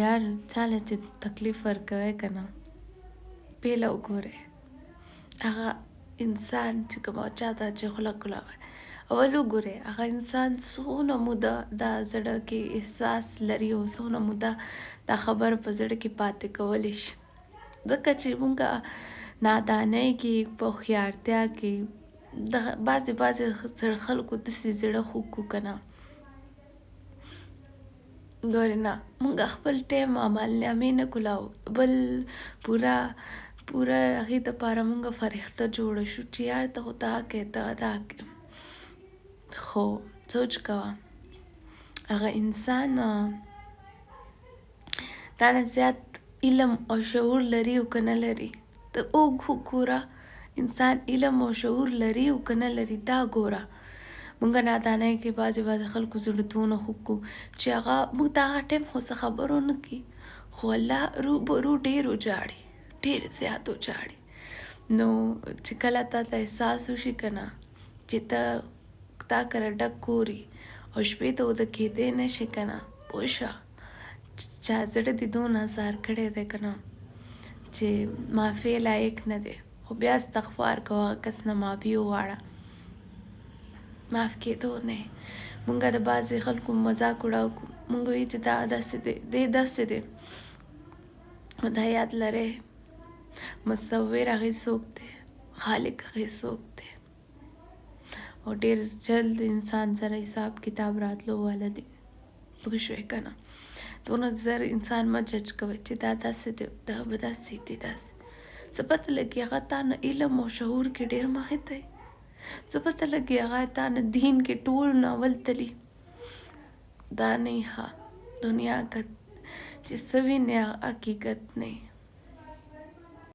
یار چاله چې تکلیف ورکوي کنه، پیله وګوره هغه انسان چې کوم چاته چې خوله کولاوي، اول وګوره هغه انسان څونه موده دا زړه کې احساس لري او څونه موده دا خبره په زړه کې پاتې کولی شي. ځکه چې مونږ نادانۍ کې په هوښیارتیا کې د بعضې بعضې خلکو داسې زړه خوږ کړو که نه. ګورې نه، مونږ خپل ټایم عمل نامې نه کولاو، بل پوره پوره هغې دپاره مونږ فرښته جوړه شو چې یار ته خو دا کوې، ته دا کوې. خو سوچ کوه، هغه انسان تا نه زیات علم او شعور لري او که نه لري؟ ته وګوره، انسان علم او شعور لري او که نه لري، دا ګوره. مونږ نادانۍ کې بعضې بعضې خلکو زړه دونه خوږ کړو چې هغه موږ ته هغه ټایم خو څه خبر ونه کړي، خو الله رو برو ډېر وژاړي، ډېر زیات وژاړي. نو چې کله تا ته احساس وشي که نه چې ته تا کره ډک کور او شپې ته وده کېدی نه شي که نه، پوه شه چا زړه دې دونه ازار کړی دی که نه چې معافۍ لایق نه دی. خو بیا استغفار کوه، هغه کس نه معافي وغواړه، معاف کېدو نه. مونږ د بعضې خلکو مذاق وړاو، مونږ وایو چې دا داسې دی، دی داسې دی. خو دا یاد لرئ، مصور هغې څوک دی، خالق هغې څوک دی، او ډېر جلد انسان سره حساب کتاب راتلو والا دی. پوه شوې که نه؟ دونه زر انسان مه جج کوئ چې دا داسې دی، دا به داسې دی، داسې. څه پته لګي هغه تا نه علم او شعور کې ډېر مخې ته، څه پته لګي هغه تا نه دین کې ټول نه اول تلي. دا نه ښه دنیا که چې څه وینې حقیقت نه.